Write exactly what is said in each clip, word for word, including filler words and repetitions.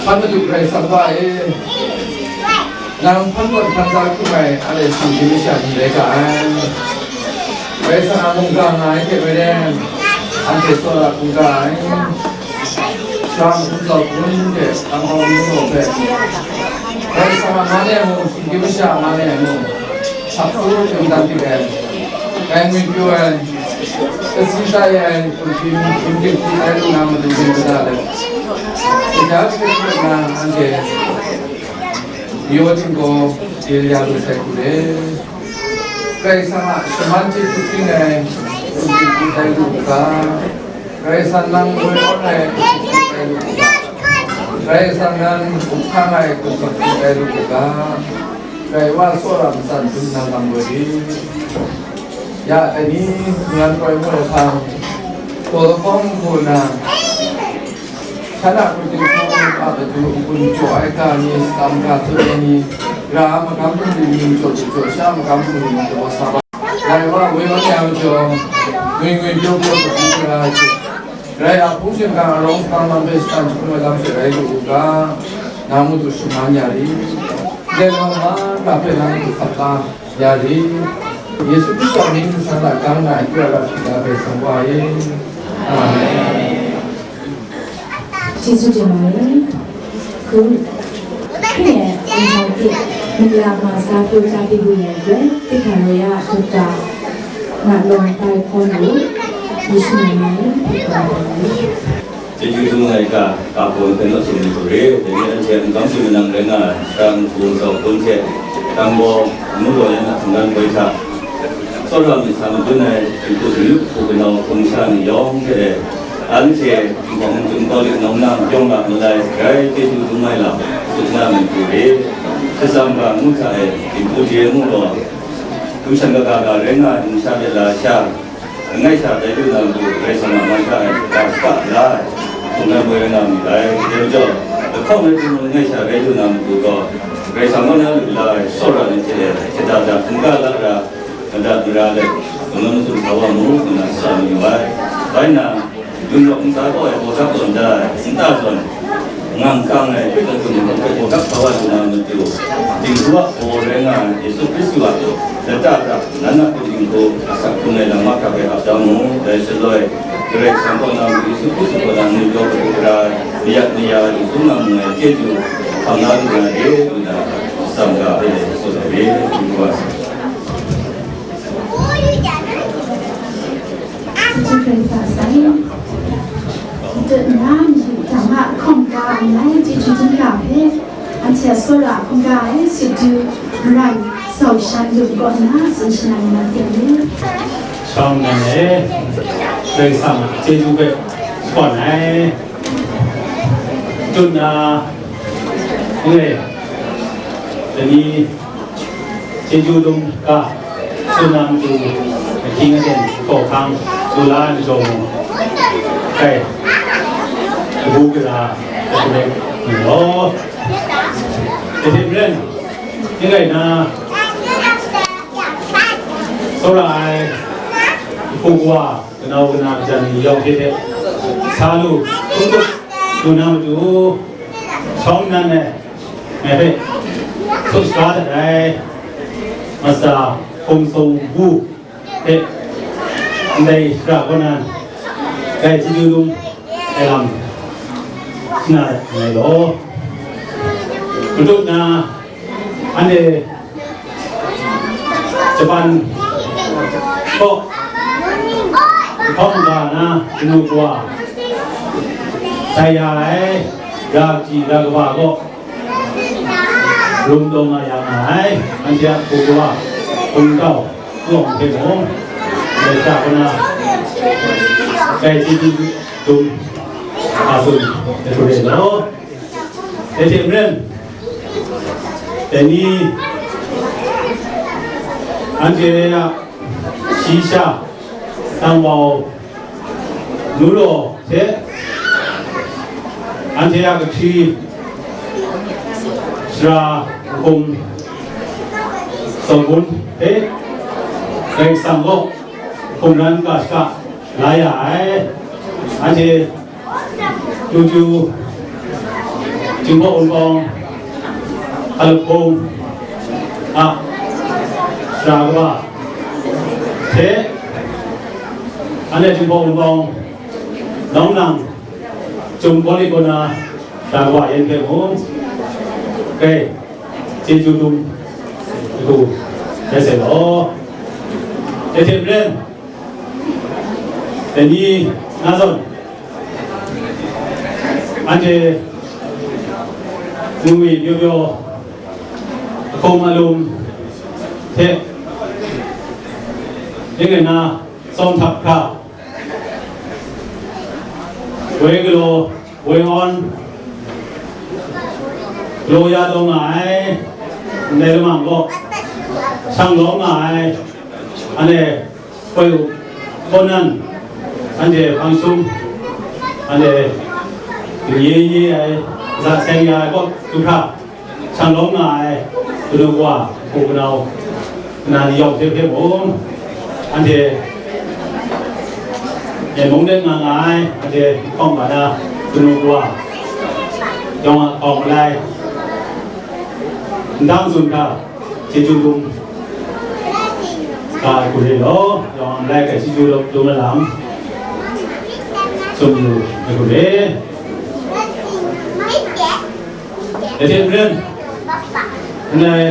Hpang madu Karai Kasang Wa e, nang hpang gawn hpang da hkrum ai, a le shang di masha ni rai ga ai. Karai Kasang a mungga nga ai hte maren, anhte tsawra hkungga ai. Ram hkum zau hpun hte kangkau hpun gaw hpe, Karai Kasang a man e mung, shinggyim masha a man e mung, hkap hkru hte mungdan dik ai, dai ngwi pru ai, kasi tai ai, hkum hpyi hkum hpyi tai lu na matu hpyi mada let, kaja hpyi hpyi na anhte, Yaw tinggaw, dil ya lu sai hku re. Karai Kasang a shaman chye hpring ai, hkum hpyi hpyi tai lu u ga, Karai Kasang nang woi awn ai, hkum hpyi hpyi tai lu u ga, Karai Kasang nang gumhkang ai, hkum hpyi hpyi tai lu u ga, Karai Wa tsawra matsan dum na lam woi rit. Ya, dai ni, mungyan koi mu ai hpang, taw lahkawng hku na, shan a hku jinghku a matu n-gun jaw ai ga ni, tsam ga tsun ai ni, ra a magam bungli ni, jaw jaw jaw sha a magam bungli ni, daw sa ba. Rai wa, woi wa ni a majaw, ngwi ngwi pyaw pyaw matu gara ai hte, rai a hpung shingkang arawng hpang lam hpe shatan jahkrum ai lam hte rai lu u ga, nang matu shaman ya ri. Ndai lam hta hpe nang matu hkap la. Ya ri, Yesu Hkristu a mying nsang hta gang na akyu a ra hpyi da Karai Kasang Wa e. Amen. Chyeju tim ai. Hkru. Hkri e, nhtau hte, mali a ma sa pru ta pyi gu ai hpe, Tehkra Roya a Dokta, nga lawng tai hkawn lu, Yesu mying e, hpe kau ai. Chyeju dum ai ga, ga hpaw hpe naw sin ai hku re, dai ni anhte a magam hte manang rai nga ai, shara n-gun zau hpun hte, Tambawng, Anu gaw yan a hkungran koi hta, tsawra myit sa madun ai, Jinghku Dayu hku kanaw hkum sha ni yawng hte e, anhte Jinghpaw Mungchyum Kawlik nawng na yawng a malai, grai chyeju dum ai lam, tsun na myit hku re, shazam ga ngu hta e, Jinghku Dayu ngu gaw, hkum shan kaga ga rai nga ai, n sha let la sha, Langai sha tai lu na matu, Karai Kasang a man sha ai, ga shaka la ai, hkungran woi rai nga myit dai. Dai majaw, lahkawng rai timung, langai sha rai lu na matu gaw, Karai Kasang kaw na lu la ai, tsawra ni hte e, shada da hkungga la ra, madat mara let, lung matsun sa wa mu, ngu na sa mayu ai. Bai nna, yum rawk ntsa gaw ai, bawhtak tawn da ai, nta zawn, ngang kang ai, hpe tawn hkrum hkrum hpe bawhtak sa wa lu na matu, Jinghku a baw rai nga ai Yesu Hkristu a lata hta nan a hpung dinghku asak hpung ai lam mahkra hpe ap da mu. Dai shaloi, Karai Kasang kaw na matu, Yesu Hkristu kaw na matu, yawng hpe gara ai, mayat maya ai, dum na mu ai chyeju hkam la lu na re, ngu na, tsam ga hpe tsun ai re, Jinghku a sa. Chyeju hkrai hta sai. Dut na myu dang a hkawng ga ai, chyeju dum ga hpe, anhte a tsawra a hkawng ga ai, Sut Du, Maran, Sau Shan Lum kaw na tsun shangai na ting ni. Shawng nan e, Karai Kasang a chyeju hpe shakawn ai. Dut na, n-, dai ni, Chyeju dum ga, tsun na matu, ahkying aten, hkaw hkang, lu la ai majaw mung, kai, kabu gara, kabu nek, ni law. Dai hte maren, ning rai nna, tsawra ai, hpung wa, kanau kana majan ni yawng hte hte, sa lu, hkrum hkrup, lu na matu, shawng nnan ai, ngai hpe, tsup sara dat ai, Masta Hpung Sung Wu hpe, ndai shara kaw nan, dai chyeju dum ai lam, shana dat nngai law. Matut na, anhte Japan kaw, kahkawng ga na kanu kawa, tai ya ai, ra kaji ra kaba kaw, rum taw nga ya nga ai, anhte a hku kawa, hpung tau, kawng hte mung, dai hta kaw na, dai chyeju dum, a tsun, dai hku re law. Dai hte maren, dai ni, anhte a shi sha, tangwau, nu law hte, anhte a kahkri, sara, hkum, zawn hpun hpe, Karai Kasang kaw, hkungran ga shaka la ya ai, anhte Chyeju, Jinghpaw Wunpawng, Hkalup Hpung a sara kaba hte, anhte Jinghpaw Wunpawng, Nawng Nang, Chyum Kawlik kaw na, dan wa yan hpe mung, kai, chyeju dum, hku, rai sai law. Dai hte maren, dai ni na zawn, anhte ngwi pyaw pyaw, ahkum alum hte, ning ngai na, tsawm htap hkra, woi galaw, woi awn, galaw ya taw nga ai, ndai lamang gaw, shang lawm nga ai, anhte koi u, kaw nan, anhte hpang shum, anhte ye ye ai, za seng ya ai kaw du hkra, shang lawm nga ai, kanu kawa, hku kanau, kanan yawng hte hpe mung, anhte, e mung de nga nga ai, anhte hkawng ga na, kanu kawa, yawng a hkawng malai, ndang tsun hkra, chyeju dum, ga ai hku re law, yawng a malai hkra chyeju dum, dum ai lam, tsun yu ai hku re. Dai hte maren, ndai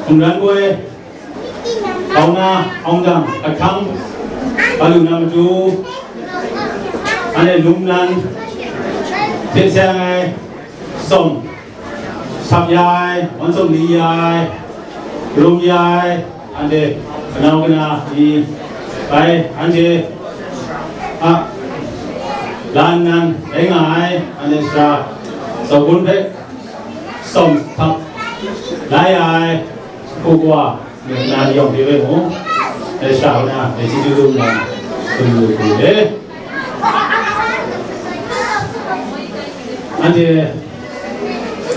hkungran gaw e, grau na, awng dang, ahkang, ga lu na matu, anhte lum nan, hte seng ai, tsawm, sap ya ai, wan tsawm li ya ai, rum ya ai, anhte kanau kana ni bai, anhte a lan nan rai nga ai, anhte sara zaw gun hpe tsawm htap la ya ai, hku kawa, na ni yawng hte bai mung, dai sara na, dai chyeju dum na, tsun lu hku le. Anhte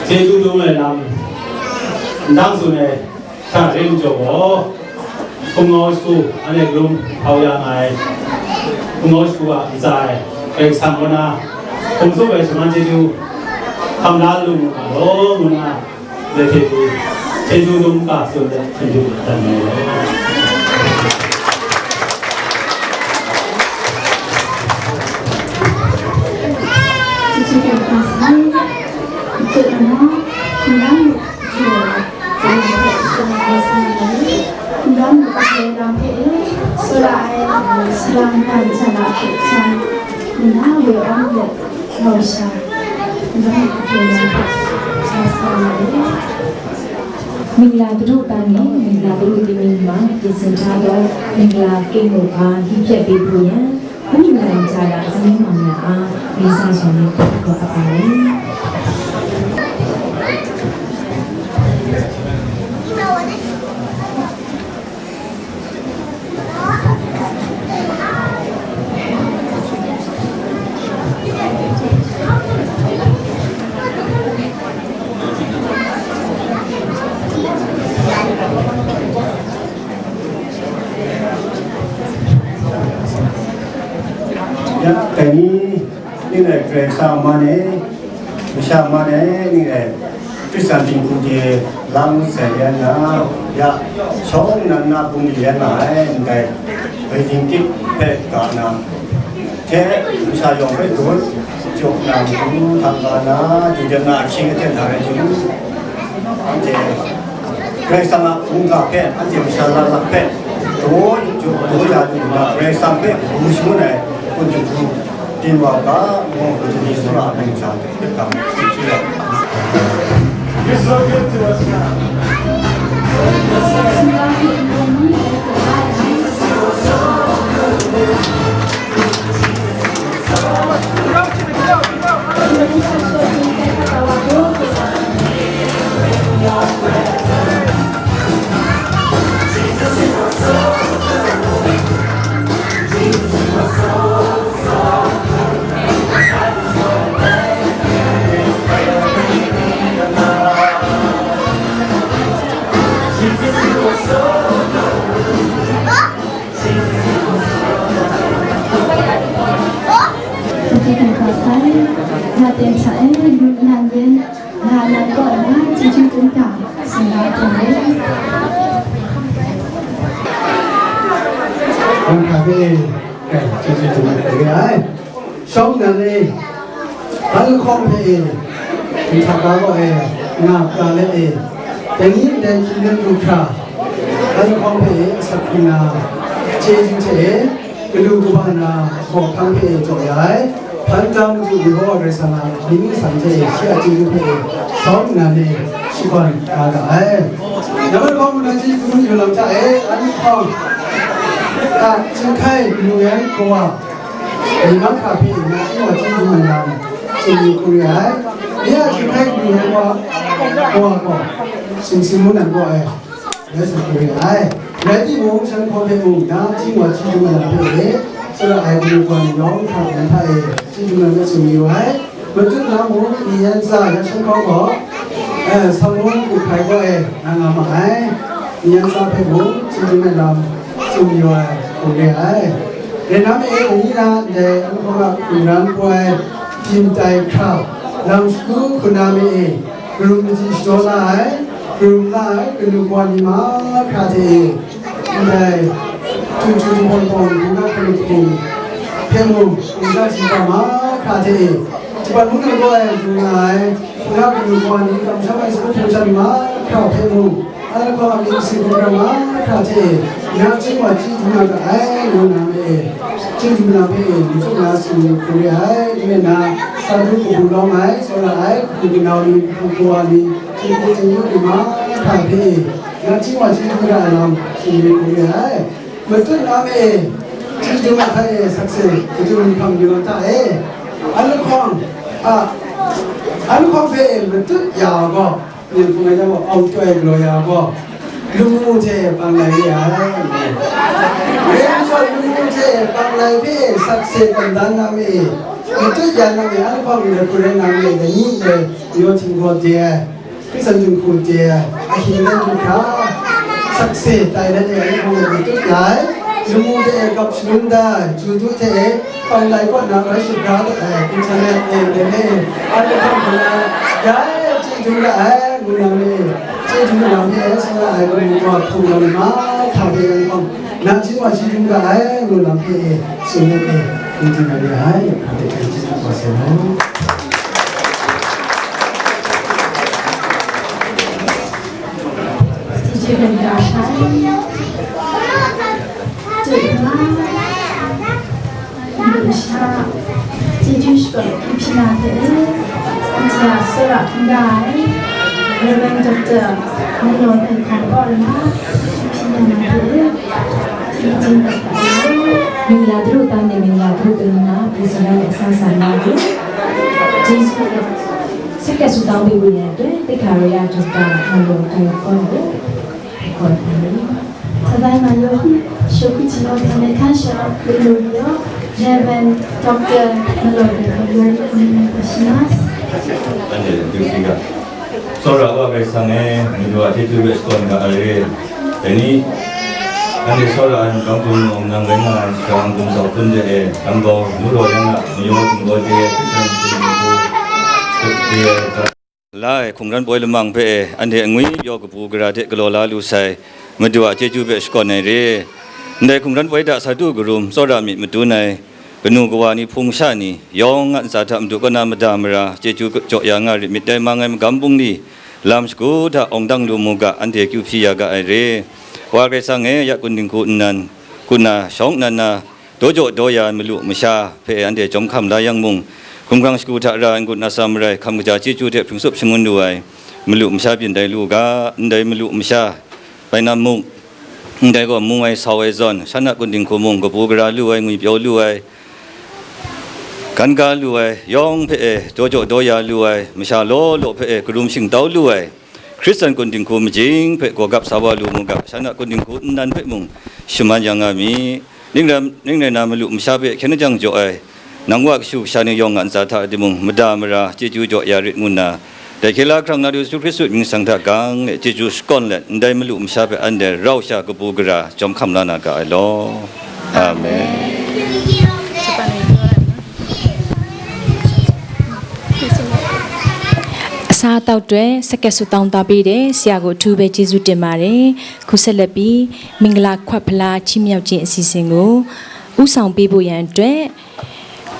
chyeju dum ai lam, ndang tsun ai, hta ring jaw gaw, hpungau shagu, anhte galum hpau ya nga ai, hpungau shagu a ntsa e, Karai Kasang kaw na, hkum tsup ai shaman chyeju, hkam la lu nga law, ngu na, dai hte du, chyeju dum ga tsun let, hpyen du dan mai ai. Chyeju dum ga sai, hpyen du na, hpyen du. Mingla kadu kang e, mingla kadu timing ma, ပြင်ဆင်ထားသော မင်္ဂလာကိတ်မုန့်အား ဟင်းဖြတ်ပေးဖို့ရန် မုန်လန်ဂျာရာ ဇနီးမောင်နှံအား လေးစားစွာနဲ့ ခေါ်အပ်ပါတယ်။ ယ ကနီ Ning rai Karai Kasang a man e, masha a man e, ning rai, Hkristan dinghku de la ngut sai yan na, ya, shawng nnan na bungli yan nga ai, ndai, Beijing Kip hpe ga na, hte masha yawng hpe daw jaw na, matu hta ga na, Juda na ahkying aten hta rai hte, anhte Karai Kasang a mungga hpe, anhte masha lat lat hpe, daw jaw daw ya lu nna, Karai Kasang hpe kabu shangun ai, kun jahku, တင်ပါ့က မောင်ကိုတနည်းဆိုတာအမိန့်ချပေးတာဖြစ်တယ်။ You're so good to us, God. Thank you, Pastor. Latin sa eh, nan yen, na nan ko na, chichu tung ta, sila tung eh. Ang kami, kaya, chichu tung ta, ay. Song na ni. An lahkawng hpe e, nhtap ga gaw e, nga ga let e, dai ni ndai hkying nem du hkra, an lahkawng hpe e asak hkring na, chyeju hte e, galu kaba na, hkawhkam hpe e jaw ya ai, hpan tam maju Yehowa Karai Kasang a mying masang hte e shi a chyeju hpe e sau nna ne, shakawn ga ga ai. Nambat lahkawng hpe na chyeju yu lam hta e, an lahkawng a chyinghkai galu yan kawa, Ni mahkra hpe na chying wa chying dum ai lam, tsun yu hku re ai. Ni a chyinghkai galu ai wa, wa gaw, sumsing ngu nan gaw ai, rai sa hku re ai. Rai timung, shan hkawm hpe mung, na chying wa chying dum ai lam hpe e, tsawra ai galu gaw ni yawng hkra ai hta e, chying dum ai hpe tsun yu ai. Matut na mung, ni yan tsa, ya shan hkawm gaw, eh, Salomo hku hkrai gaw e, na nga ma ai. Ni yan tsa hpe mung, chying dum ai lam, tsun yu ai, hku re ai. Rai nna ma e, dai ni na ndai an lahkawng a hkungran poi, byin tai hkra, lam shagu hku na ma e, karum machyi shadaw la ai, karum la ai, kanu kawa ni mahkra hte e, ndai, chyu chyu jahpawng pawng, hkungga hkalup hpung, hpe mung, hkungga shaga mahkra hte e, Japan mung na gaw e, du nga ai, hkungga kanu kawa ni, kamsham ai sagu hpung sha ni mahkra hpe mung, Ai lahkawng a myit masin hkungga mahkra hte e, na chying wa chying dum na ga ai, ngu na ma e, chying dum na hpe e, matut na tsun yu hku re ai, n rai na, sa du kabu lawm ai, tsawra ai, hku kanu ni, hku kawa ni, chying hku chying yu ni mahkra hpe e, na chying wa chying dum na ga ai lam, tsun yu hku re ai. Matut na ma e, chying dum na hta e, sakse, matu mihpang yu na hta e, an lahkawng a, an lahkawng hpe e, matut ya gaw, Ning hpung ai jang gaw, aung chyoi galaw ya gaw, lamu hte panglai re ai. Rai nme law, lamu hte panglai hpe sakse tawn dan na me, matut yan na me, anhpang ni hkun rai na me, dai ni ndai, mayaw htinggaw de ai, hkrisan dinghku de ai, ahkying dan du hkra, sakse tai dan e, anhpang ni matut ya ai. Lamu hte e gap shangun da ai, Judu hte e panglai kaw na rai shagra dat ai, internet e, mene e, an lahkawng hkra na, dai chye dum ra ai, ngu na me, chye dum ra me, sa ra ai, ngu wa hpung lam mahkra hpe an hkawng, nang chye wa chye dum ra ai, ngu lam hpe e, tsun let e, n di na re ai, hpa de hkrai chye na wa sai law. Chyeju hkra hkra sai. Chyeju hkra. Madu masha, chyeju shakawn hpyi na hte, anhte a tsawra hkungga ai, Reverend Doctor Munglaw Hkrai Hkawng kaw lama, hpyi na hte, chyeju hkra hkra ai. Mingla daru tang de mingla hku kanu na, pyi sa na le sa sa na lu. Chyeju hkra hkra. Sek dat sutang baiwi ai aten, Zekaria Doctor Munglaw Hkrai Hkawng kaw lu. Hkawng hpyi. Hta bai ma yaw, shawk hku jahtum hkam ai hkan shawk, Reverend Doctor Malawt Hkrai Hkawng, you are recommended for Shimas. Anhte du hkri ga. Tsawra wa Karai Kasang e, madu a chyeju hpe shakawn ga ai re. Dai ni, anhte tsawra ai magam hpung mung nang rai nga ai shang gumsau hpun de e, nang gaw nu raw yang a, mayaw htinggaw de, hkrisan hpun hpun hpun de, la ai hkungran poi lamang hpe e, anhte angwi pyaw kabu gara hte galaw la lu sai, Madu a chyeju hpe shakawn ai re. Ndai hkungran poi hta sa du karum, tsawra myit madun ai, kanu kawa ni, hpung sha ni, yawng a ntsa hta Madu kaw na mada mara, chyeju jaw ya nga rit myit dai mang ai magam bungli, lam shagu hta awng dang lu mu ga, anhte kyu hpyi ya ga ai re. Wa Karai Kasang e, ya kun dinghku nnan, kun na shawng nnan na, daw jaw daw ya ai malu masha hpe anhte jawm hkam la yang mung, hkumhkrang shagu hta ra ai n-gun n-asa marai, hkam kaja chyeju hte hpring tsup shangun lu ai malu masha byin tai lu u ga, ndai malu masha, bai na muk, ndai gaw mu ai sau ai zawn, shan a kun dinghku mung kabu gara lu ai, ngwipyaw lu ai, gan ga lu ai, yawng hpe e daw jaw daw ya lu ai, masha law law hpe e karum shingtau lu ai, Hkristan kun dinghku majing hpe gawgap sa wa lu mu ga, shan a kun dinghku nnan hpe mung shaman ya nga mi. Ning rai, ning rai na, malu masha hpe hkyen lajang jaw ai, nang wa kashu kasha ni yawng a ntsa hta timung, mada mara chyeju jaw ya rit ngu nna, dai hkye la hkrang na du Yesu Hkristu mying masang hta gang let chyeju shakawn let, ndai malu masha hpe anhte rau sha kabu gara jawm hkam la na ga ai law. Amen. အစားအသောက်အတွက် စက္ကပ်စုတောင်းသွားပေးတဲ့ ဆရာကို အထူးပဲ ကျေးဇူးတင်ပါတယ်။ အခုဆက်လက်ပြီး မင်္ဂလာခွက်ဖလား ချီးမြှောက်ခြင်း အစီအစဉ်ကို ဦးဆောင်ပေးဖို့ရန်အတွက်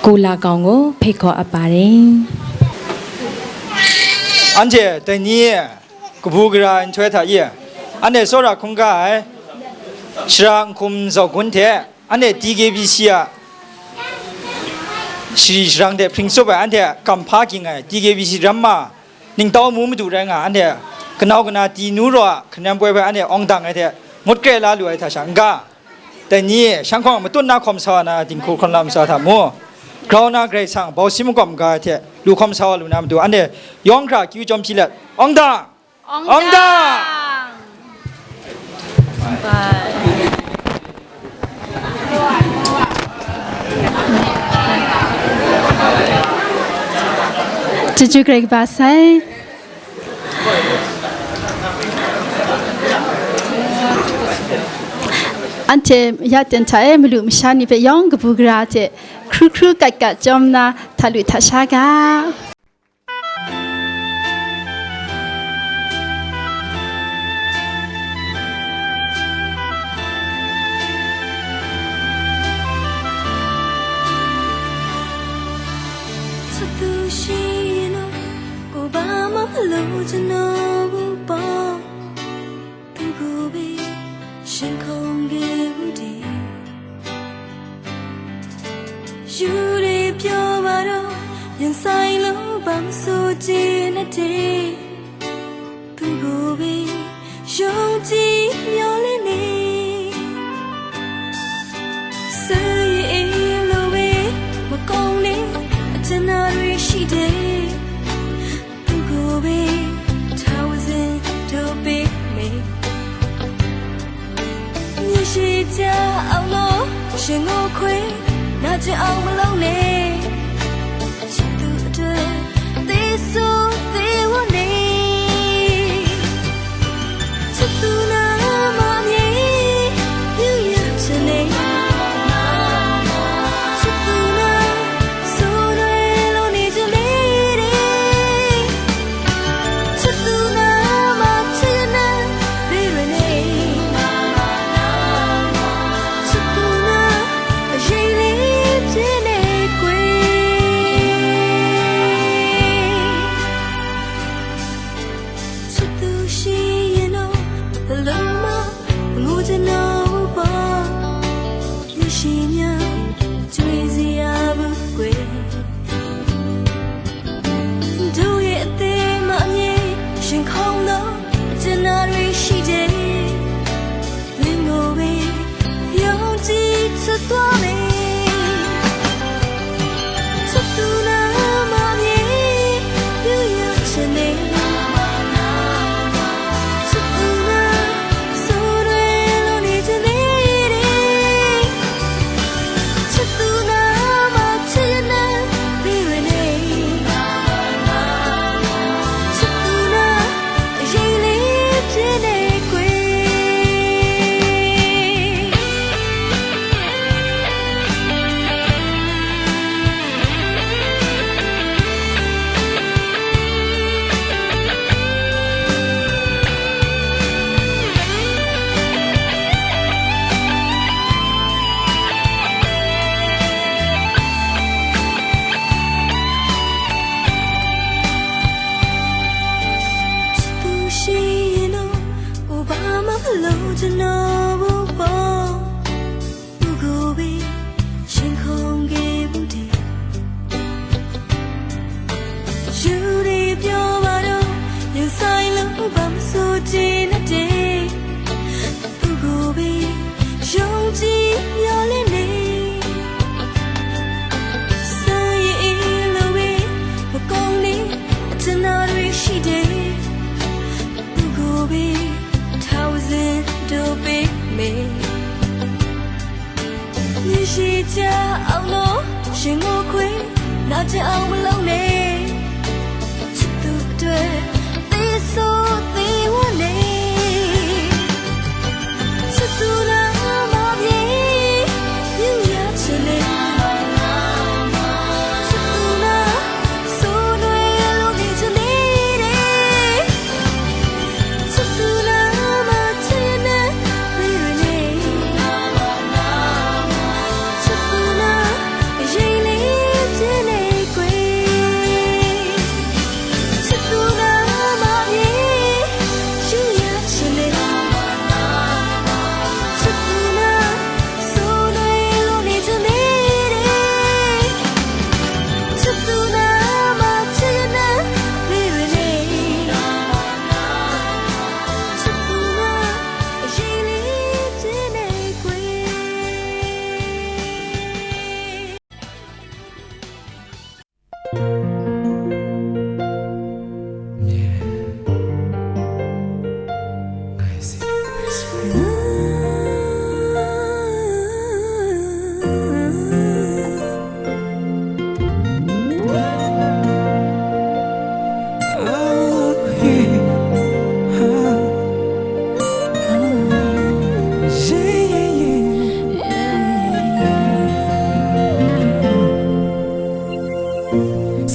ကုလကောင်ကို ဖိတ်ခေါ်အပ်ပါတယ်။ Anhte dai ni e kabu gara ai nhtoi hta e, anhte tsawra hkungga ai Shara Nhkum Zau Gun hte, anhte T K B C a shari sharang hte hpring tsup ai, anhte a kamhpa ging ai T K B C ramma ningtau mu madu rai nga, anhte kanau kana ti nu raw a hkanem poi hpe anhte awng dang ai hte ngut kre la lu ai hta sha n-ga, dai ni e shanghkawng matut na hkawm sa wa na dinghku hkrawn lam sa hta mu. Grau na Karai Kasang bau si makawp maga ai hte lu hkawm sa wa lu na matu, anhte yawng hkra akyu chyawm hpyi let, awng dang! Awng dang! Chyeju Karai kaba sai. Anhte ya ten hta e malu masha ni hpe yawng kabu gara hte hkru hkru kat kat chyawm na hta lu hta sha ga.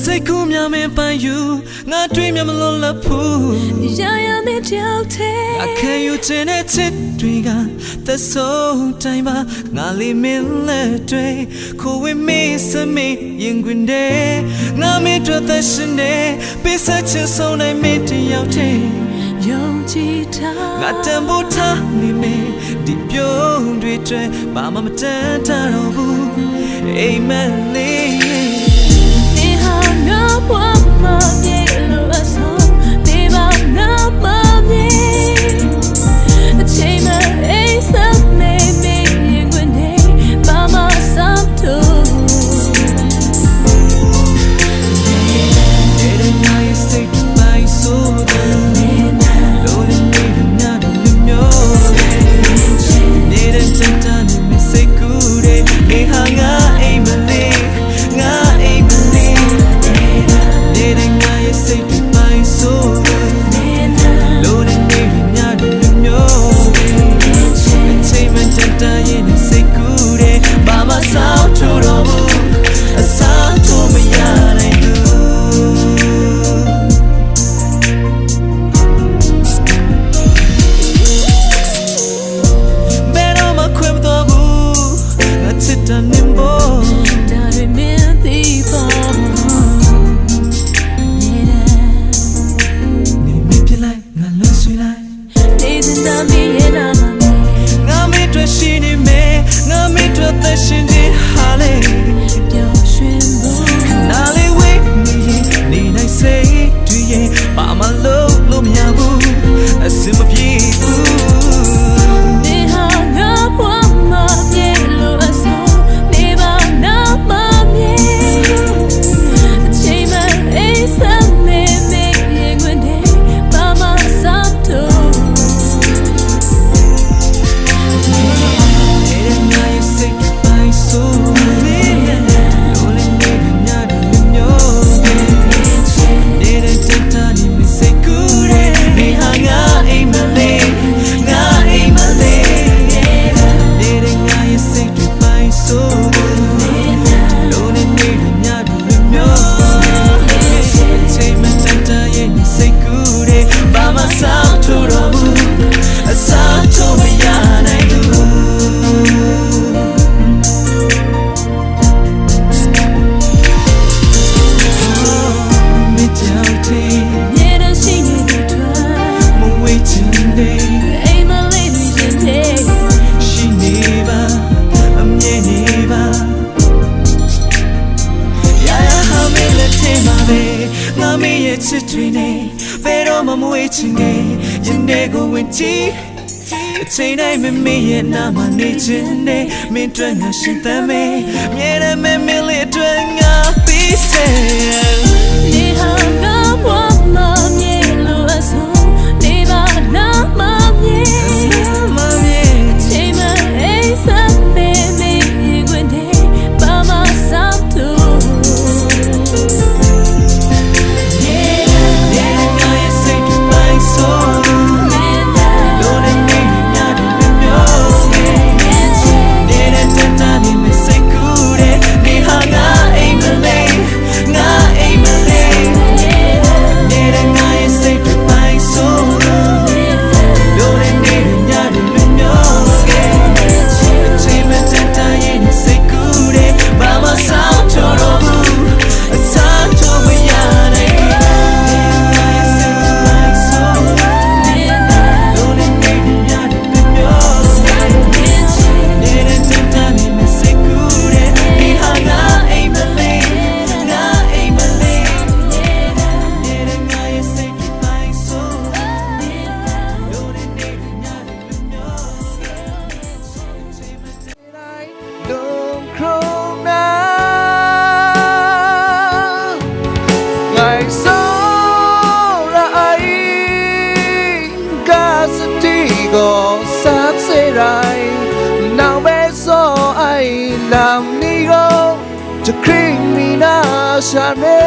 စိတ်ကူးများမင်းပန်းယူ ငါတွေ့မြင်မလို့လပ်ဖူး ရရမင်းတယောက်တည်း အခက်ယူခြင်းနဲ့ချစ်တွေက သက်ဆုံးတိုင်းပါ ငါလေးမင်းလက်တွေ ခိုးဝင်မေ့စမေ့ရင်ခွင်ထဲ ငါမင်းအတွက်သက်ရှင်တဲ့ပေးဆက်ခြင်းဆုံးနိုင်မင်းတယောက်တည်း ယုံကြည်ထား ငါတန်ဖိုးထားနေမင်း ဒီပြုံးတွေအတွက် ဘာမှမတန်တတော့ဘူး အိမ်မက်လေး နေဟာငါဘဝမှာ မြေလိုအဆုံး နေပါငါမှာ မြေ အချိန်မှအိမ်ဆက်မေ့မေ့ ရင်ခွင်ထဲ ဘာမှစောင့်ထိုး နေတဲ့ငါရဲ့စိတ်တစ်ပိုင်းဆိုသူ လိုတဲ့နေ့တွေညတွေမျိုးမျိုးနဲ့ နေတဲ့တန်တန်နဲ့မစိတ်ကူးတဲ့ နေဟာငါအိမ်မလေး ငါအိမ်မလေး နေတဲ့ငါရဲ့စိတ်တစ်ပိုင်းဆိုသူ လိုတဲ့နေ့တွေညတွေမျိုးမျိုးနဲ့ အချိန်မှတန်တန်ရင်နဲ့စိတ်ကူးတဲ့ ဘာမှစောင့်ထိုးတော့ဘူး အစားထိုးမရနိုင်သူ ဘယ်တော့မှခွဲမသွားဘူး ငါချစ်တာနင်ဖို့ ဒါတွေမင်းသိဖို့ နေမင်းပြစ်လိုက် ငါလွန်ဆွေးလိုက် နေချင်တာမင်းရဲ့နာမည် ငါမင်းအတွက်ရှိနေမယ် ငါမင်းအတွက်သက်ရှင်ခြင်းဟာလေ ပျော်ရွှင်ဖို့ ခဏလေးဝေးနေရင် နေနိုင်စိတ်တွေရဲ့ ဘာမှလုပ်လို့မရဘူး အဆင်မပြေဘူး နေဟာငါဘဝမှာ မြေလိုအဆုံး နေပါငါမှာ မြေ အချိန်မှအိမ်ဆက်မေ့မေ့ ရင်ခွင်ထဲ ဘာမှစောင့်ထိုး နေတဲ့ငါရဲ့စိတ်တစ်ပိုင်းဆိုသူ လိုတဲ့နေ့တွေညတွေမျိုးမျိုးနဲ့ နေတဲ့တန်တန်နဲ့မစိတ်ကူးတဲ့ နေဟာငါအိမ်မလေး ငါအိမ်မလေး နေတဲ့ငါရဲ့စိတ်တစ်ပိုင်းဆိုသူ လိုတဲ့နေ့တွေညတွေမျိုးမျိုးနဲ့ အချိန်မှတန်တန်ရဲ့မစိတ်ကူးတဲ့ ဘာမှစောင့်ထိုးတော့ဘူး အစားထိုးမရနိုင်သူ မင်းကြောင့်တည်း မြေတရှိနေသူအတွက် မဝေးချင်တဲ့ အိမ်မလေးတွေရင်ထဲ ရှိနေပါ အမြဲနေပါ ရရဟာမင်းလက်ထဲမှာပဲ ငါမင်းရဲ့ချစ်တွေနဲ့ ဘယ်တော့မှမဝေးချင်တဲ့ ရင်ထဲကိုဝင်ကြည့် အချိန်တိုင်းမင်းမင်းရဲ့နားမှာနေချင်တယ် မင်းအတွက်ငါရှင်သန်မယ် အမြဲတမ်းမင်းမင်းလေးအတွက်ငါပေးဆယ် နေဟာငါဘဝမှာ မြေလိုအဆုံး နေပါနားမှာ မြေ နားမှာ မြေ အချိန်မှအိမ်ဆက်မေ့မေ့ ရင်ခွင်ထဲ ဘာမှစောင့်ထိုး နေတဲ့ငါရဲ့ gaw sat se rai, nang hpe tsaw ai lam ni gaw, jahkring mi na sha me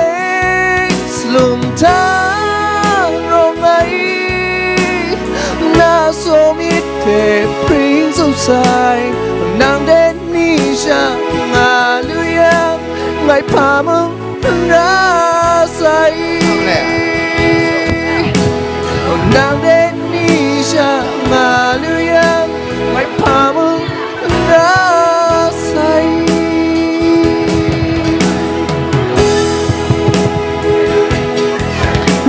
salum hta rawng ai, na saw myit hpe hpring tsup sai, nang de ni sha nga lu yang, ngai hpa mung n ra sai. Nang de ni sha nga lu yang, ngai hpa mung n ra sai.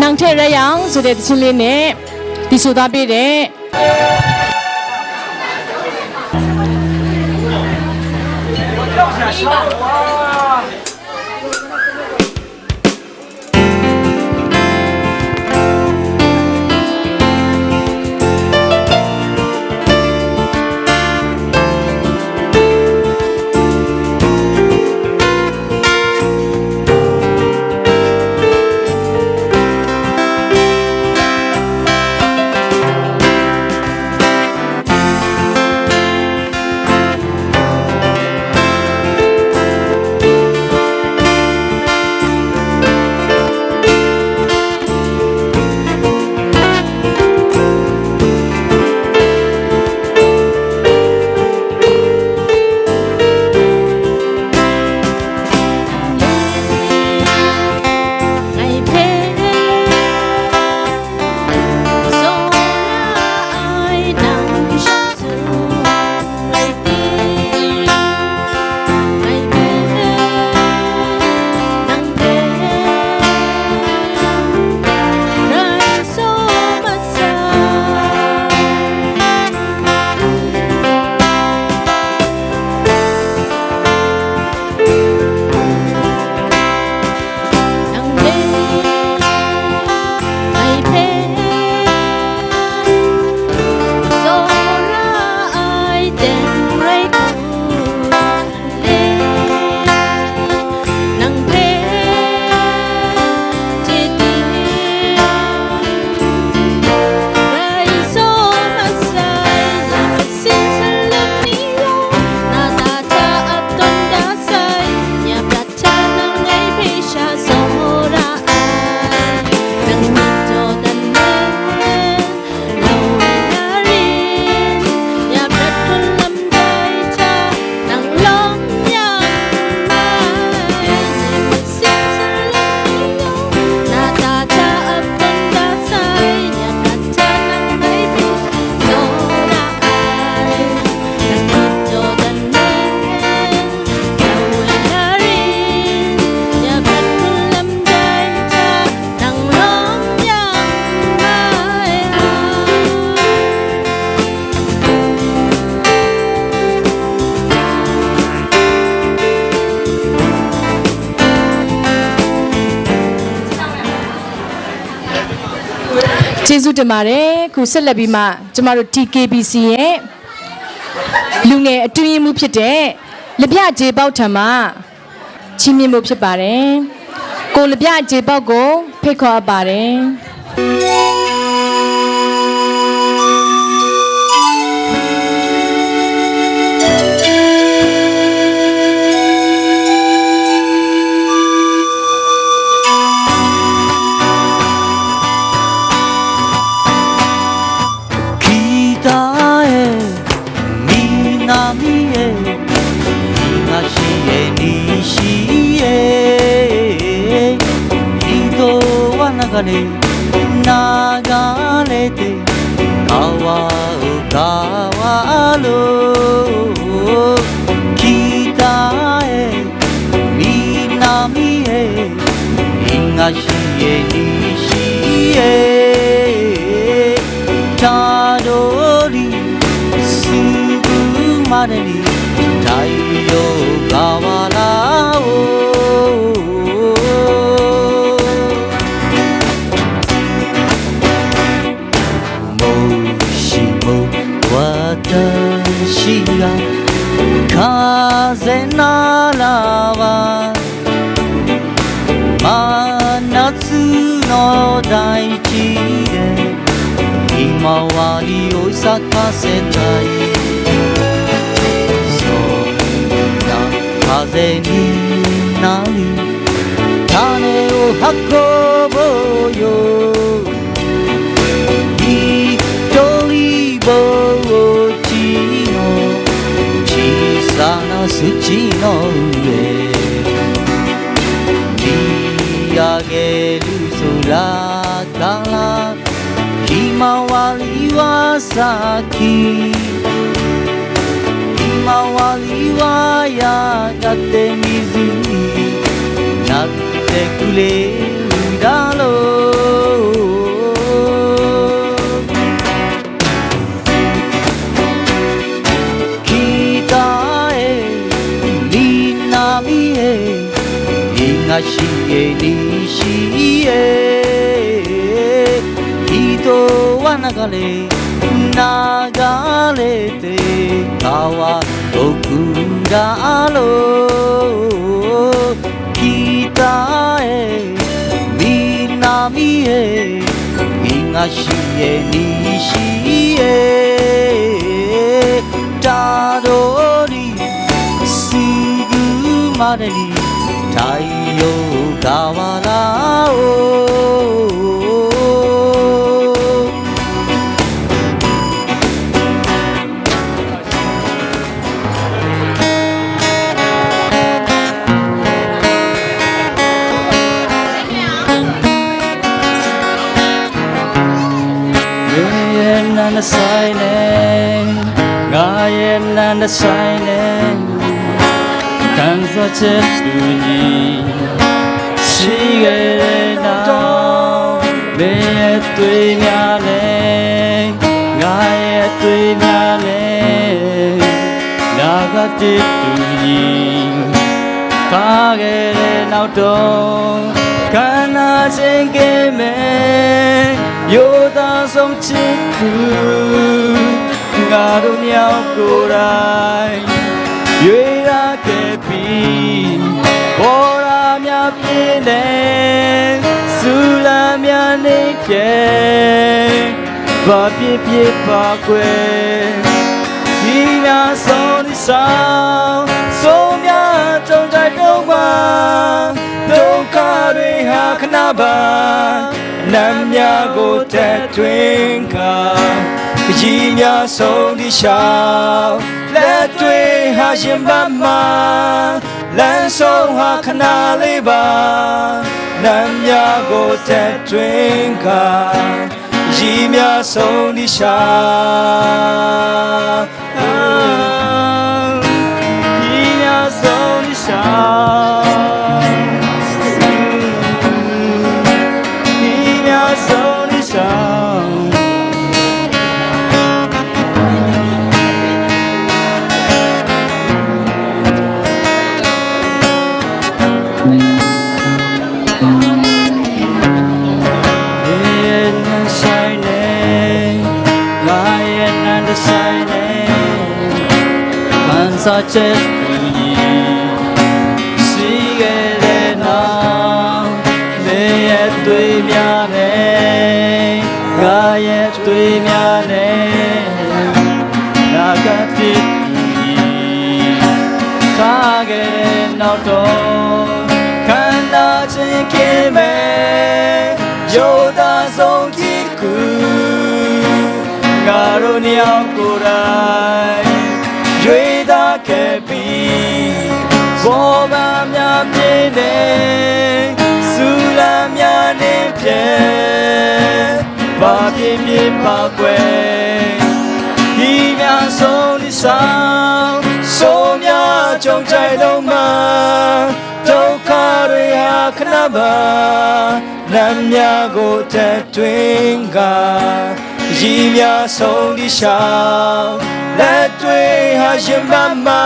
Nang hte rai yang, ဆိုတဲ့ သီချင်းလေးနဲ့ သီဆိုသွားပေးတဲ့ ကျေးဇူးတင်ပါတယ်။ အခုဆက်လက်ပြီးမှ ကျမတို့ T K B C ရဲ့ လူငယ်အတွင်းရေးမှူးဖြစ်တဲ့ လဗျာ J ပေါက်ထံမှ ချီးမြှင့်ဖို့ဖြစ်ပါတယ်။ ကိုလဗျာ J ပေါက်ကို ဖိတ်ခေါ်အပ်ပါတယ်။ Mawali o saka setai. So na kaze ni na li. Tane o hako bo yo. Ni toli bo o chino. Chi sana su chino ye. Ni age lu su la. Kala, himawali wa saki, himawali wa ya kate mizuni, nakte kule udalo. Kita e, ni na mi e, ni nga shi e, ni shi e, ito wa na ga le, na ga le te, kawa, toku da alo. Kita e, mi na mi e, mi nga shi e, ni shi e, ta do li, si gu ma de li, tai yo ka wa la o. Nga ye nan da sai ne, nga ye nan da sai ne, kan sa chet tu ni, shi ye na, me ye tui mya ne, nga ye tui mya ne, na ga ti tu ni, ka ge le nau dong, kan na ching ke me, yo da song ching ku, nga du nyau ku rai, yoi ra ke pyi, bora mya pyi ne, su la mya ne ke, ba pyi pyi ba kwe, yi mya song ni sang, song mya tong dai dong wa, dong ka rui ha kana ba, nam mya go tet twin ka, yi mya song di shau, let twin ha yin ba ma, lan song ha kana le ba, nam mya go tet twin ka, yi mya song di sha. Yi mya song di sha. Yi mya song di sha. Ni e nan da sai ne, nga e nan da sai ne, kan sa chet tu ni, shi e le na, me e tui mya ne, nga e tui mya ne, na ka ti tu ni, ka ge nau taw, kan na ching ke me, yo da zong ti ku, nga ro ni au ku rai, yoi da ke pyi, baw ba mya pyi ne, su la mya ne pye, ba pyi pyi ba kwe, yi mya song ni sang, song mya jawng jai long ma, dau ka rui ha kana ba, nam mya go tet twin ga, yi mya song di shau, let twin ha yin ba ma,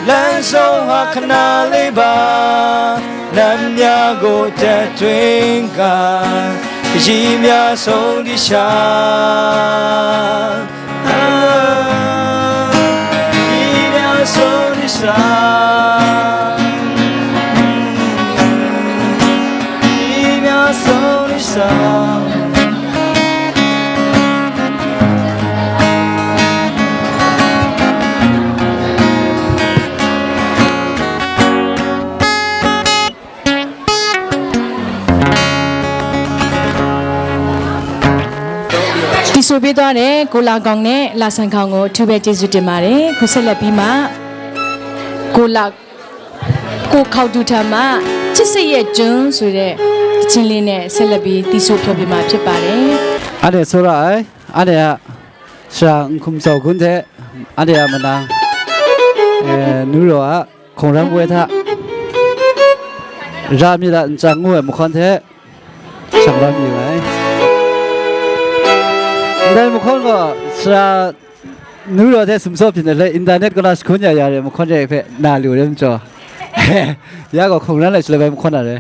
lan song ha kana le ba, nam mya go tet twin ga, yi mya song di shau. တူပေးသွားတဲ့ ကိုလာကောင်နဲ့ လာဆန်ခေါင်ကို အထူးပဲကျေးဇူးတင်ပါတယ်။ ခုဆက်လက်ပြီးမှ ကိုလာ ကိုခေါက်တူထံမှ ချစ်စိတ်ရဲ့ကျွန်းဆိုတဲ့ သီချင်းလေးနဲ့ ဆက်လက်ပြီး သီဆိုဖျော်ဖြေမှာဖြစ်ပါတယ်။ အန်ရစောရအိုင် အန်ရ Sara Nkhum Tsau Gun hte, anhte a manang, eh, Nu Raw a hkungran woi hta, Ra myit a nchyang ngu ai mahkawn hte, shang la mayu ai. Ndai mahkawn gaw, Sara Nu Raw hte sumsaw byin ai hte, internet kaw na jahkun ya ya re ai mahkawn re ai hpe, na lu ai majaw, ya gaw hkungran lai shaloi bai mahkawn na re.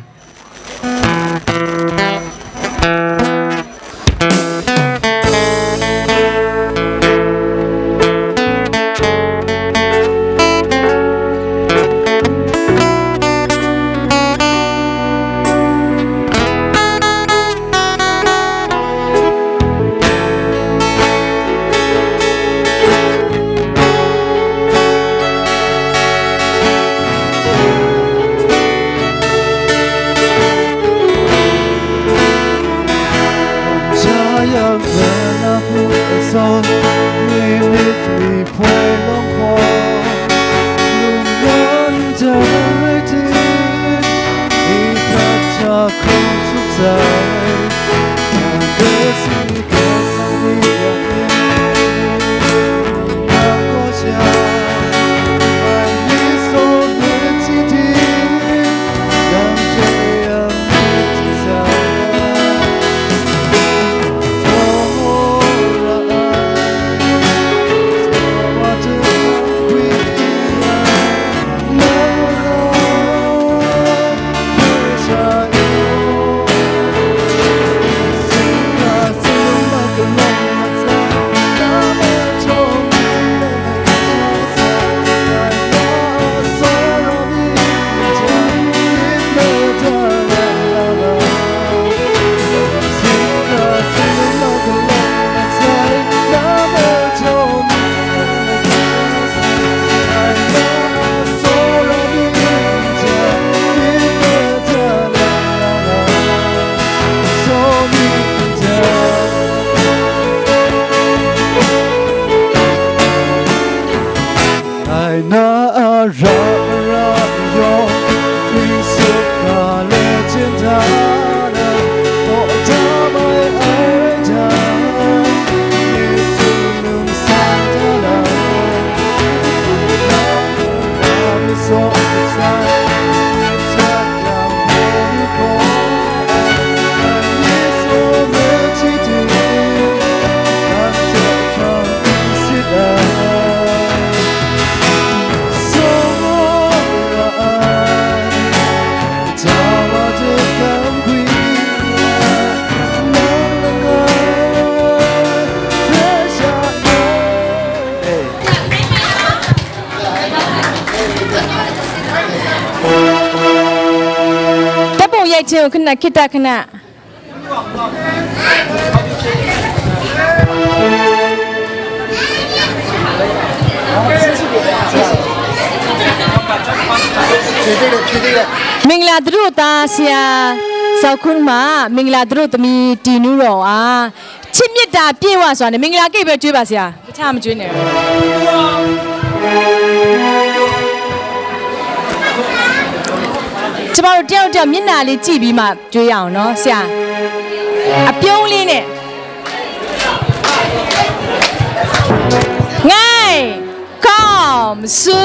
ဓာတ်ပုံရိုက်ခြင်းကို ခဏ ခေတ္တခဏ မင်္ဂလာသတို့သား ဆရာဇော်ခွန်းမှ မင်္ဂလာသတို့သမီး တီနူရော်အား ချစ်မေတ္တာပြည့်ဝစွာနဲ့ မင်္ဂလာကိတ်ပဲကျွေးပါဆရာ။ တခြားမကျွေးနဲ့။ ကျမတို့တယောက်တစ်ယောက်မျက်နှာလေးကြည့်ပြီးမှ ကျွေးရအောင်နော်ဆရာ။ အပြုံးလေးနဲ့။ ငိုင် ကောင်းစု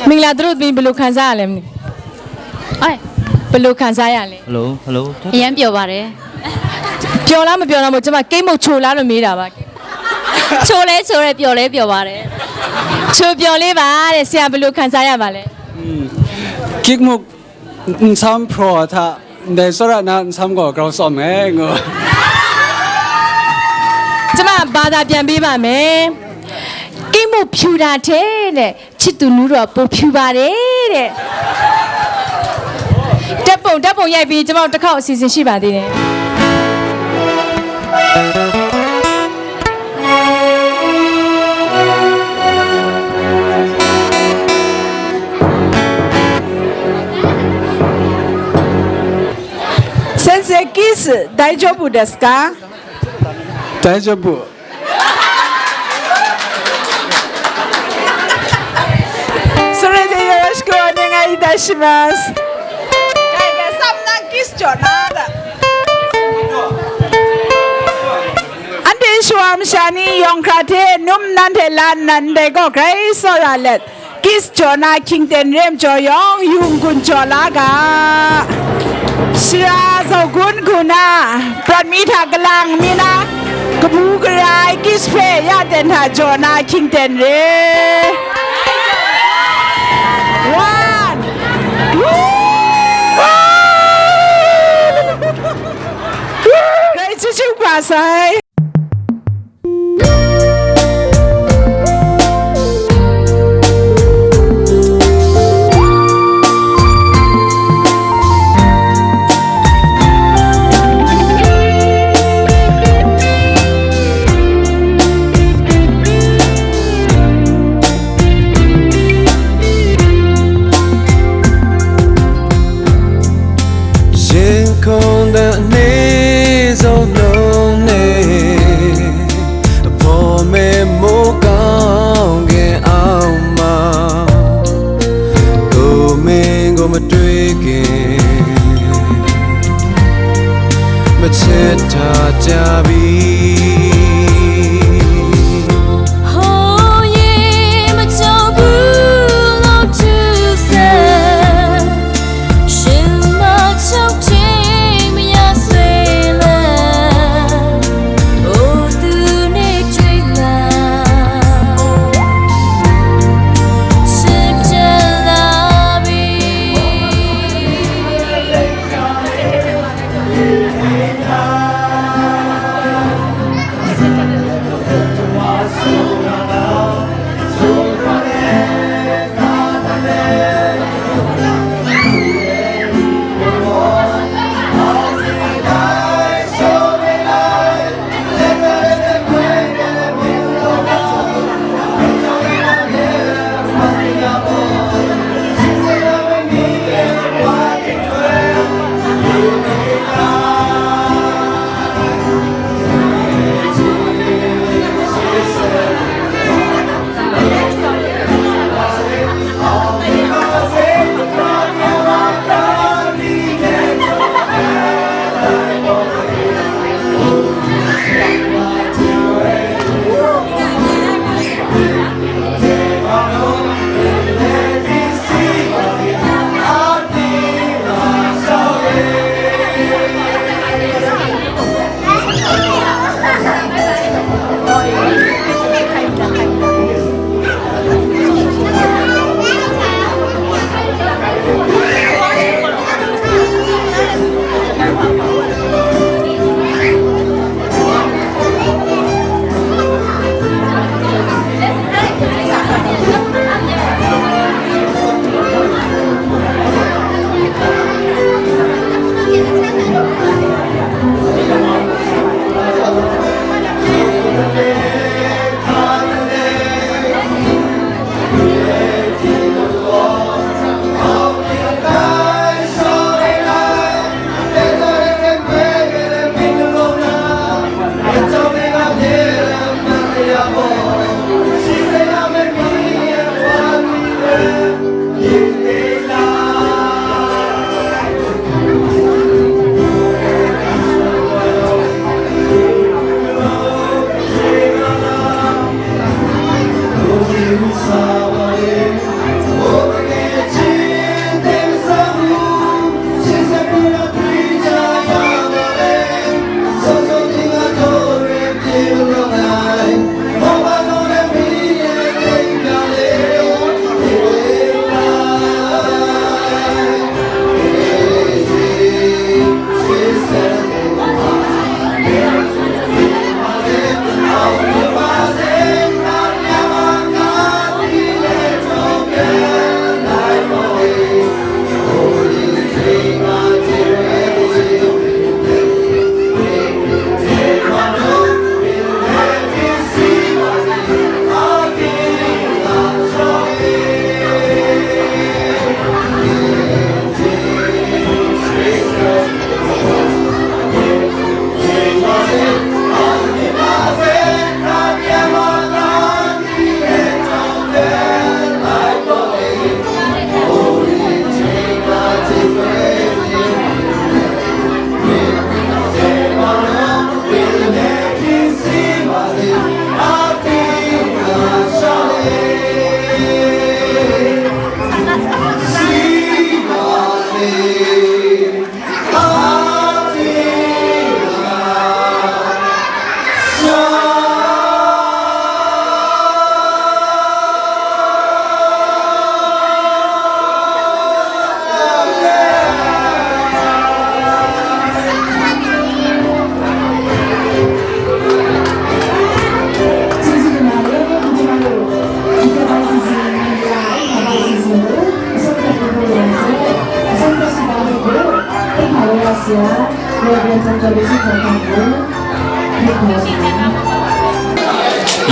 ။ မင်္ဂလာသတို့သမီး ဘယ်လိုခံစားရလဲမသိဘူး။ အဲ ဘယ်လိုခံစားရလဲ။ Hello hello အရမ်းပျော်ပါတယ်။ ပျော်လားမပျော်လားမဟုတ် ကျမကိတ်မုတ်ချိုလားလို့မေးတာပါ။ ချိုလဲချိုတယ် ပျော်လဲပျော်ပါတယ်။ ချိုပျော်လေးပါတဲ့။ ဆရာ ဘယ်လိုခံစားရပါလဲ။ อืม ကိတ်မုတ် nsam hpraw hta ndai tsawra na nsam gaw grau tsawm ai ngu. ကျမဘာသာပြန်ပေးပါမယ်။ ကိတ်မုတ်ဖြူတာထဲနဲ့ ချစ်သူနူတော့ပိုဖြူပါတယ်တဲ့။ ဓာတ်ပုံ ဓာတ်ပုံရိုက်ပြီး ကျမတို့တစ်ခေါက်အစီအစဉ်ရှိပါသေးတယ်။ Sekis daijobu desu ka? Daijobu. それでよろしくお願いいたします。Anhte shawa masha ni yawng hkra hte num nanhte la nnan ndai gaw grai tsawra let, Kis jaw na hkying ten re majaw yawng, yu n-gun jaw la ga. Shara zaw gun hku na, prat mi hta galang mi na, kabu gara ai kis hpe ya ten hta jaw na hkying ten re. One. Grai chyeju kaba sai. Yin hkawng da ni zawn nung ni, hpaw me mu kau ge au ma, ku ming gaw matwi kin, machet hta ja bi.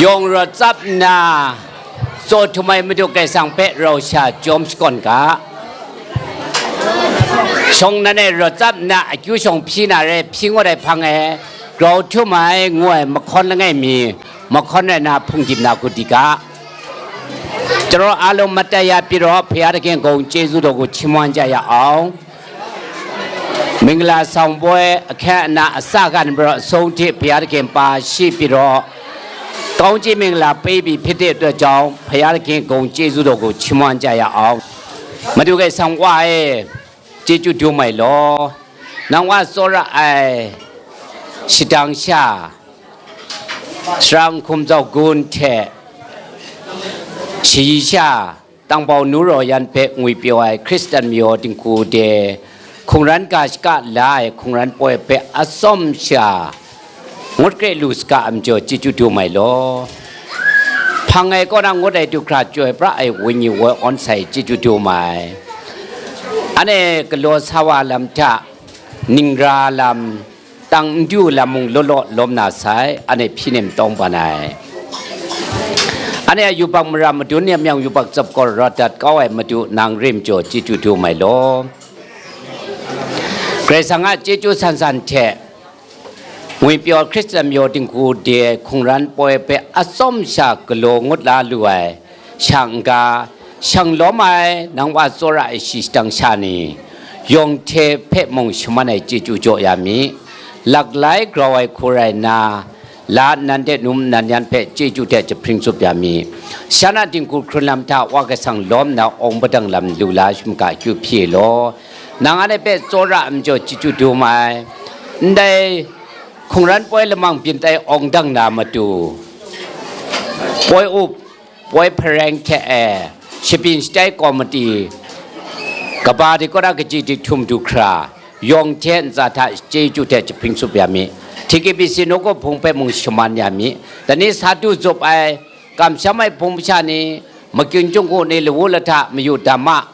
Yawng rawt tsap nna, tsaw htum ai Madu Karai Kasang hpe rau sha jawm shakawn ga. Shawng nan e rawt tsap nna, akyu shawng hpyi na re, hpyi ngut ai hpang e grau htum ai, ngu ai mahkawn langai mi, mahkawn rai na hpung dip na hku di ga. Charaw alum matai ya pyi raw, Hpya Daking gaw chyeju daw gu chim wan ja ya awng. Mingla sawng boi ahkye ana asa gan bra sung hte Hpya Daking pa shi pyi raw, kawng chye mingla pe bi hpit de daw jawng, Hpya Daking gaw chyeju daw gu chim wan ja ya awng. Madu Karai Kasang Wa e, chyeju dum ai law, nang wa tsawra ai shadang sha, sara n hkum zau gun hte shayi sha, Tangbau Nu Raw Yan hpe ngwi pyaw ai Hkristan mayaw dinghku de, hkungran ga shaka la ai hkungran poi hpe atsawm sha ngut kre lu saga ai majaw chyeju dum ai law. Hpang ai kaw na ngut ai du hkra chyoi pra ai Wenyi woi awn sai chyeju dum ai. Anhte galaw sa wa lam hta, ningra lam, tang n du lam mung law law lawm na sai, anhte hpyi nem tawng ban ai. Anhte a yubak mara madun ni a myang yubak tsap gaw rawt dat kau ai Madu nang rim jaw chyeju dum ai law. Karai Kasang a chyeju san san hte, ngwi pyaw Hkristan mayaw dinghku de hkungran poi hpe atsawm sha galaw ngut la lu ai, shang n ga, shang lawm ai, nang wa tsawra ai shi shadang sha ni, yawng hte hpe mung shaman ai chyeju jaw ya mi. Laklai grau ai hku rai nna, la nnan de num nnan yan hpe chyeju hte jahpring tsup ya mi. Shan a dinghku hkrun lam hta Wa Karai Kasang lawm nna awng padang lam lu la shim ga akyu hpyi law. Nang anhte hpe tsawra ai majaw chyeju dum ai. Ndai hkungran poi lamang byin tai awng dang na matu, poi up, poi hpareng hte e, shabyin shatai komiti, kaba de kaw na kaji dik htum du hkra, yawng hte ntsa hta chyeju hte jahpring tsup ya mi. T K B C nawku hpung hpe mung shaman ya mi. Dai ni sa du zup ai, kamsham ai hpung masha ni, makying chyung hku ni, lawu lahta, mayu dama,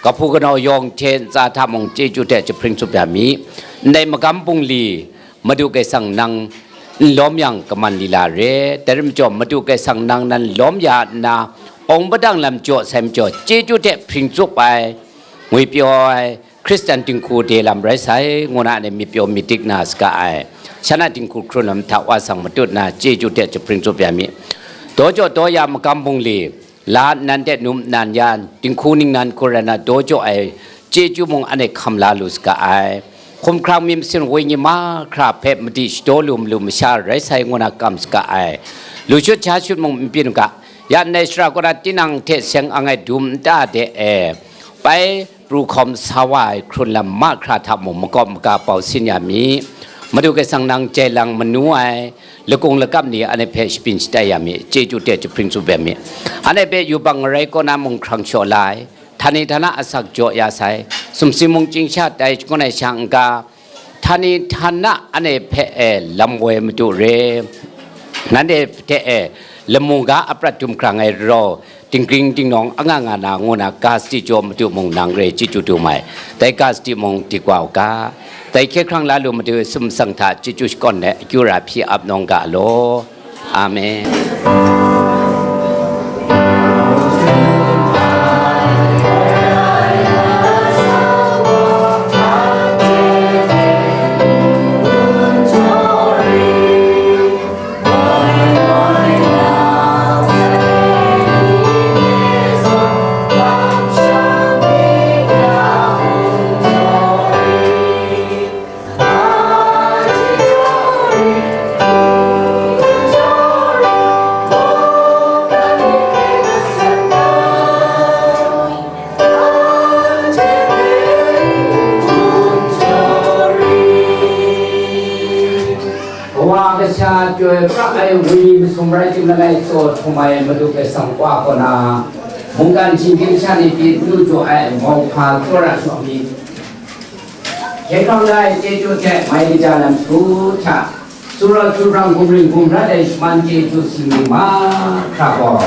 kahpu kanau yawng hte ntsa hta mung chyeju hte jahpring tsup ya mi. Ndai magam bungli, Madu Karai Kasang nang n lawm yang kaman lila re. Dai rai majaw, Madu Karai Kasang nang nan lawm ya nna, awng padang lam jaw sai majaw, chyeju hte hpring tsup ai, ngwi pyaw ai, Hkristan dinghku de lam rai sai, ngu na ni myit pyaw myit dik na saga ai. Shan a dinghku hkrun lam hta wa sang matut na, chyeju hte jahpring tsup ya mi. Daw jaw daw ya magam bungli, la nnan de num nnan yan, dinghku ningnan hku rai na daw jaw ai chyeju mung anhte hkam la lu saga ai. Hkumhkrang myit masin wenyi mahkra hpe madi shadaw lu malu masha rai sai ngu na kam saga ai. Lu shut sha shut mung n byin u ga, ya ndai shara kaw na tinang hte seng ang ai dum nta de e, bai pru hkawm sa wa ai hkrun lam mahkra hta mung makawp maga bau sin ya mi. Madu Karai Kasang nang jai lang manu ai, lakung lakap ni anhte hpe shabyin shatai ya mi, chyeju hte jahpring tsup ya mi. Anhte hpe yubak ngarai kaw na mung hkrang shaw la ai, htani htana asak jaw ya sai, sumsing mung chying sha tai shangun ai sha n ga, htani htana anhte hpe e lam woi madu re, nanhte hte e lamu ga aprat dum hkrang ai rau, dinggring dingnawng anga nga na ngu na ga sadi jaw madu mung nang re chyeju dum ai, dai ga sadi mung dik wa u ga, dai hkye hkrang la lu madu sum matsang hta chyeju shakawn ai akyu ra hpyi ap nawng ga law. Amen. Kawa kasha chyoi pra ai wenyi masum rai tim langai tsaw htum ai Madu Karai Kasang Wa kaw na, mungkan shinggyim sha ni pyi n lu jaw ai mauhpa tsawra shawng ni, hkye hkrang la ai chyeju hte mai kaja lam shagu hta, tsun rawt tsun rang, gumring gumrat ai shaman chyeju singling mahkra gaw,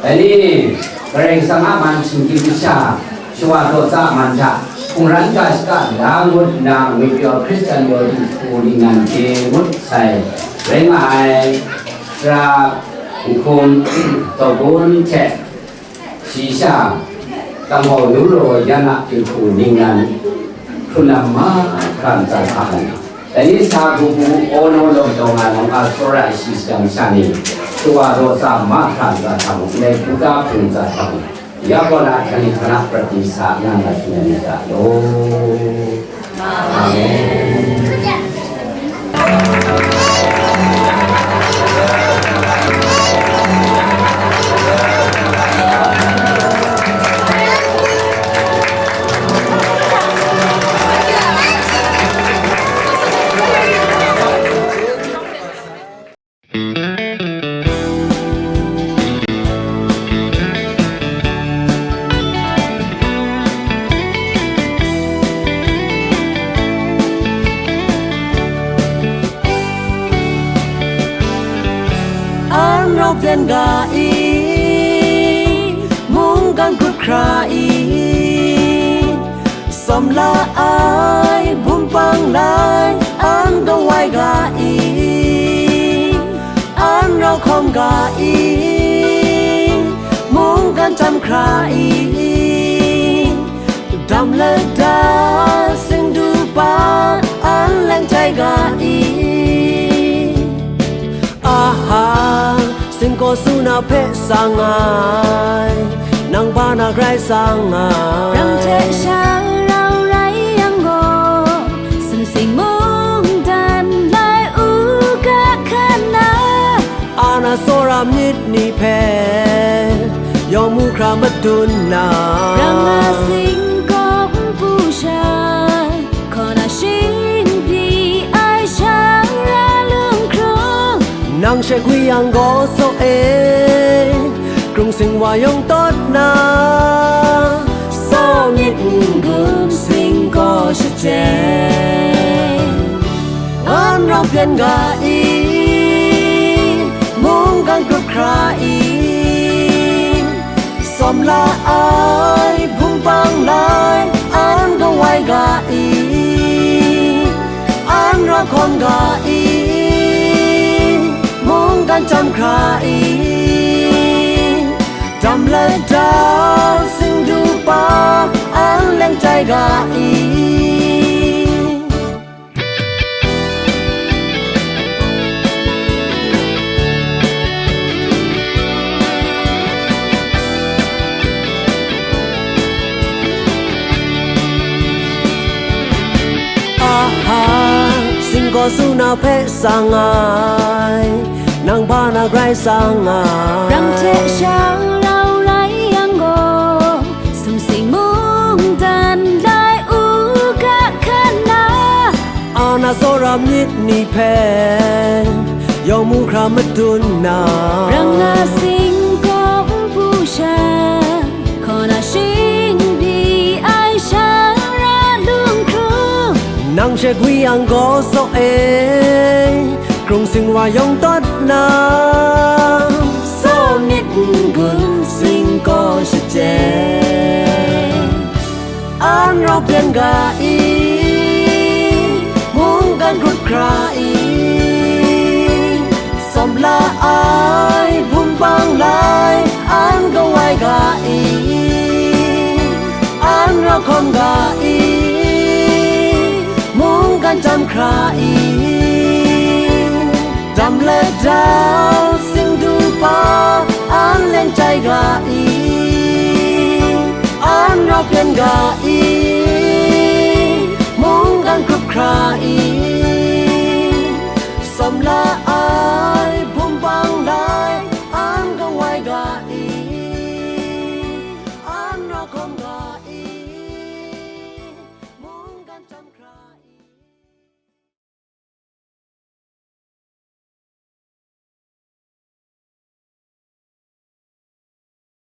dai ni, Karai Kasang a man shinggyim masha, shawa daw tsa man hta, Mungran ga shaka la ngut nna, ngwi pyaw Hkristan yawdi hku ningnan hte ngut sai rai nga ai, Sara Nhkum Tawgun hte, shi sha, Tamhau Nuru yan a jinghku ningnan hkrun na mahkra ntsa hta ai. Dai ni sa hku hku ono law taw nga law nga tsawra ai shi sadang sha ni, shawa raw tsa mahkra ntsa hta mung, ndai buga hpung ntsa hta mung, ya kaw na hkra ni hkra na prat di sa nga nga shangun yu ga law. Amen. An rau byan ga i, mungkan grup hkra i, sawm la ai bum pang lai an kawai ga i, an rau hkawm ga i, mungkan jam hkra i, dam lada singdu pa an leng jai ga i. Aha, singkaw suna hpe sang ai, nang ba na grai sang ai. Rang hte sha rau rai yang gaw, sumsing mungdan lai u ga hkan na. Ana tsawra myit ni hpe, yawng mu hkra madun na. Rang nga singkaw npu sha, kaw na shingpyi ai sha ra lung hkrung. Nang she gwi yang gaw saw e, krung sing wa yawng tawt na, saw myit n-gun singkaw shachyen. An rau byan ga i, mungkan grup hkra i, sawm la ai bum pang lai an kawai ga i, an rau hkawm ga i, mungkan jam hkra i, dam lada singdu pa an leng jai ga i. Aha, singkaw suna hpe sang ai, nang ba na grai sang ai. Rang hte sha rau rai yang gaw, sumsing mungdan lai u ga hkan na. Ana tsawra myit ni hpe, yawng mu hkra madun na. Rang nga singkaw npu sha, kaw na shingpyi ai sha ra lung hkrung. Nang she gwi yang gaw saw e, krung sing wa yawng tawt na, saw myit n-gun singkaw shachyen. An rau byan ga i, mungkan grup hkra i, sawm la ai bum bang lai an kawai ga i, an rau hkawm ga i, mungkan jam hkra i, dam lada singdu pa an leng jai ga i, an rau byan ga i,